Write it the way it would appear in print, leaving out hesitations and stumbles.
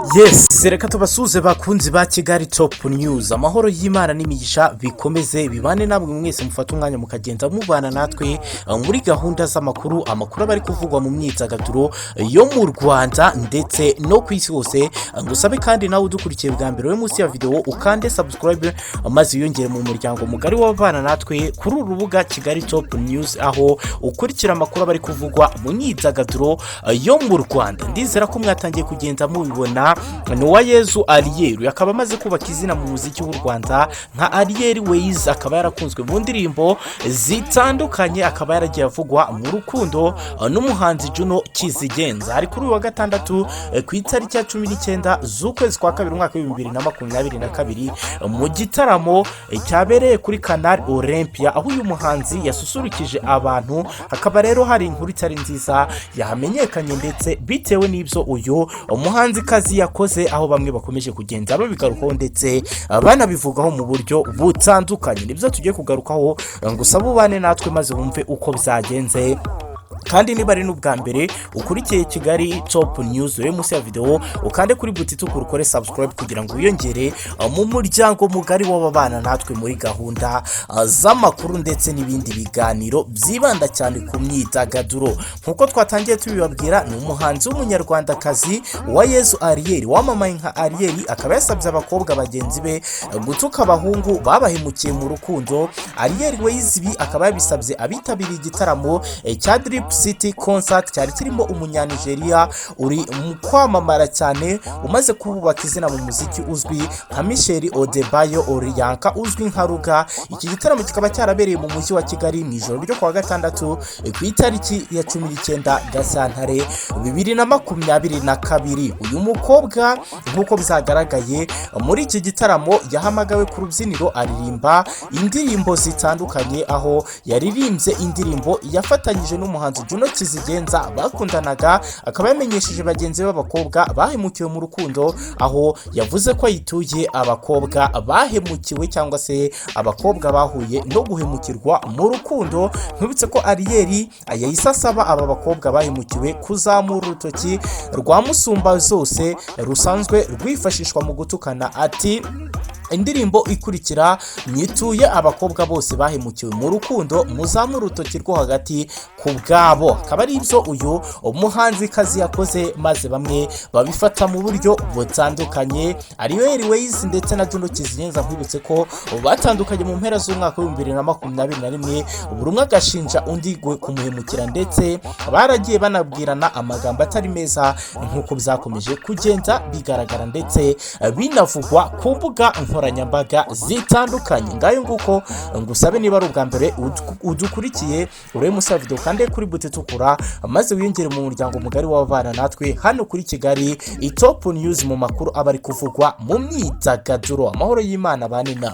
Yes, reka tubasuhuze bakunzi ba Kigali Top News. Amahoro y'Imana n'imigisha bikomeze bibane namwe mwese mufate umwanya mukagenda mubana natwe muri gahunda z'amakuru, amakuru aba ari kuvugwa mu myidagaduro yo mu Rwanda ndetse no ku isi hose. Ngusabe kandi nawe udukurikiye bwa mbere, we munsi ya videwo ukande subscribe maze wiyongere mu muryango mugari w'ababana natwe kuri uru rubuga Kigali Top News, aho ukurikira amakuru aba ari kuvugwa mu myidagaduro yo mu Rwanda. Ndizera ko mwatangiye kugenda mubibona. Ni Uwayezu Ariel, akaba amaze kubaka izina mu muziki w'u Rwanda nka Ariel Wayz, akaba yarakunzwe mu ndirimbo zitandukanye, akaba yaragiye avugwa mu rukundo n'umuhanzi Juno Kizigenza. Ari kuri uyu wa gatandatu ku itariki ya 19 z'ukwezi kwa kabiri umwaka w'2022, mu gitaramo cyabereye kuri Canal Olympia, aho uyu muhanzi yasusurukije abantu. Hakaba rero hari inkuru itari nziza yahamenyekanye, ndetse bitewe n'ibyo uyu muhanzikazi yakoze, aho bamwe bakomeje kugenda babigarukaho ndetse banabivugaho mu buryo butandukanye. Nibyo tugiye kugarukaho. Gusa ubane natwe maze wumve uko byagenze. Kandi niba ari n'ubwa mbere ukurikiye Kigali Top News, uri munsi ya videwo ukande kuri buto itukura ukore subscribe kugira ngo wiyongere mu muryango mugari w'ababana natwe muri gahunda z'amakuru ndetse n'ibindi biganiro byibanda cyane ku myidagaduro. Nk'uko twatangiye tubibabwira, ni umuhanzi w'Umunyarwandakazi Uwayezu Ariel wamamaye nka Ariel, akaba yasabye abakobwa bagenzi be gutuka abahungu babahemukiye mu rukundo. Ariel Wayz ibi akaba yabisabye abitabiriye igitaramo cya Drip City Concert, cyari kirimo Umunyanigeriya uri mu kwamamara cyane, umaze kubaka izina mu muziki, uzwi nka Michael Adebayo Olaiya, uzwi nka Ruger. Iki gitaramo kikaba cyarabereye mu mujyi wa Kigali mu ijoro ryo kuwa gatandatu ku itariki ya 19 Gashyantare 2022. Uyu mukobwa, nk'uko byagaragaye muri iki gitaramo, yahamagawe ku rubyiniro aririmba indirimbo zitandukanye, aho yaririmbye indirimbo yafatanyije n'umuhanzi Juno Kizigenza bakundanaga. Akaba yamenyesheje bagenzi be b'abakobwa bahemukiwe mu rukundo, aho yavuze ko ayituye abakobwa bahemukiwe cyangwa se abakobwa bahuye no guhemukirwa mu rukundo. Ntubitse ko Ariel yahise asaba aba bakobwa bahemukiwe kuzamura urutoki rwa musumba zose rusanzwe rwifashishwa mu gutukana, ati: "Indirimbo ikurikira nyituye abakobwa bose bahemukiwe mu rukundo, muzamure urutoki rwo hagati ku bwabo." Akaba ari ibyo uyu umuhanzikazi yakoze, maze bamwe babifata mu buryo butandukanye. Ariel Wayz ndetse na Juno Kizigenza, nkwibutse ko batandukanye mu mpera z'umwaka w'2021, buri umwe agashinja undi kumuhemukira, ndetse baragiye banabwirana amagambo atari meza, nk'uko byakomeje kugenda bigaragara ndetse binavugwa ku mbuga nkoranyambaga zitandukanye. Ngayo nguko. Ngusabe niba ari ubwa mbere udukurikiye, urebe munsi ya video kandi kuri buto itukura maze wiyongere mu muryango mugari w'ababana natwe hano kuri Kigali Top News mu makuru aba ari kuvugwa mu myidagaduro. Amahoro y'Imana bane na